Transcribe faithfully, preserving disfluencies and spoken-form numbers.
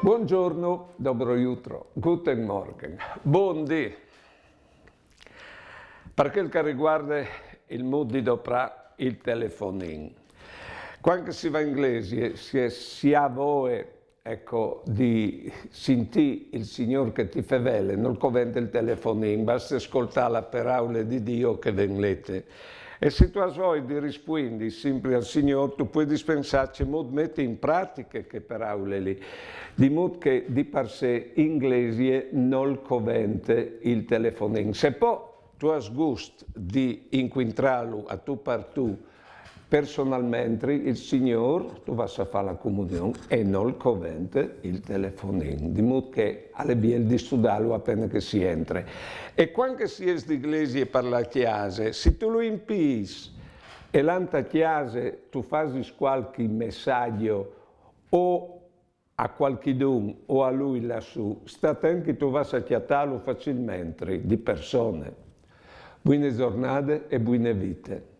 Buongiorno, dobro jutro, guten Morgen, bundì. Par chel che al riguarde il mût di doprâ il telefonin. Cuant che si va in glesie, si, si à voie, eco, di sintî il Signôr che ti fevele, nol covente il telefonin, baste scoltâ la peraule di Diu che e ven lete. E se tu âs voie di rispuindi simpri al Signôr, tu puedis pensâ cemût meti in pratiche chê peraule li, di mût che di par se in glesie nol covente il telefonin. Se po tu âs gust di incuintrâlu a tu par tu personalmentri, il Signôr, tu vâs a fâ la comunion e nol covente il telefonin, di mût che al è biel di studâlu a pene che si entre. E cuant che si es di glesie par la cjase, se tu lu impîs e lant a cjase tu fasis cualchi messaggio o a cualchidun o a lui lassù, sta atent che tu vâs a cjatâlu facilmentri di persone. Buine zornade e buine vite.